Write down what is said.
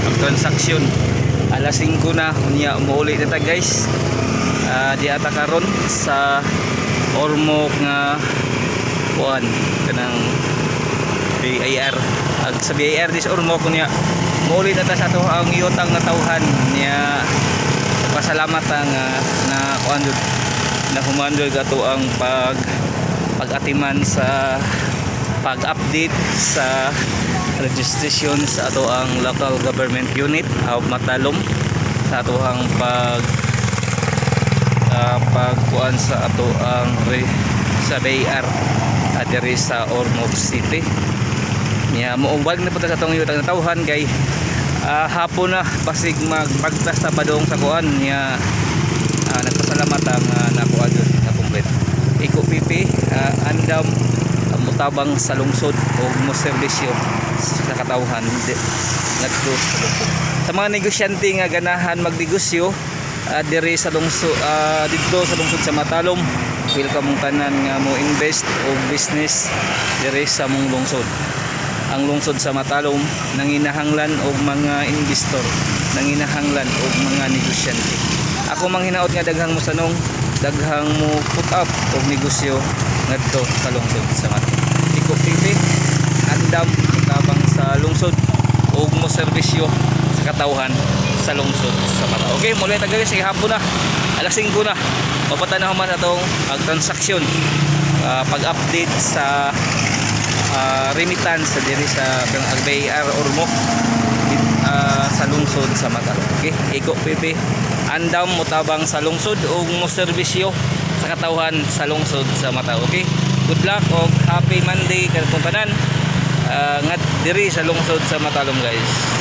Pag transaction alas 5 na unya, muuli na ta, guys. Di ata karon sa Ormoc nga kuan kanang BIR ag sa BIR dis Ormoc. Unya muuli na ta sa ato ang yutang natawhan niya. Pasalamat ang na kuan jud, na human jud ato ang pag-atiman sa pag-update sa registration sa ato ang local government unit of Matalom sa ato ang pagkuan sa ato ang sa BIR diri sa Ormoc City. Niya moubag na punta sa atong yutang natawhan kay hapon na, basig magpagtas ta padung sa kuan niya. Nagpasalamat ang nakuha jud na complete. Iko PP, andam mutabang sa lungsod o mo serbisyo sa katawhan ngadto sa lungsod. Sa mga negosyante nga ganahan magnegosyo diri sa lungsod, didto sa lungsod sa Matalom, welcome mong tanan nga mo invest o business diri sa mong lungsod. Ang lungsod sa Matalom nanginahanglan og mga investor, nanginahanglan og mga negosyante. Ako manghinaot nga daghang mo sanong, daghang mo put up og negosyo ngadto sa lungsod sa Matalom. Iko TV, andam tabang sa lungsod ug mo serbisyo sa katawhan sa lungsod sa Matalom. Okay, muli ta, guys, sige, hapon na, alas 5 na. Mapata na human atong pag transaksyon, pag-update sa remittance sa diri sa kang BIR Ormoc sa lungsod sa Matalom. Okay, Iko PP, andam motabang sa lungsod ug mo serbisyo sa katawhan sa lungsod sa Matalom. Okay? Good luck og happy Monday kanatong tanan. Ngat diri sa lungsod sa Matalom, guys.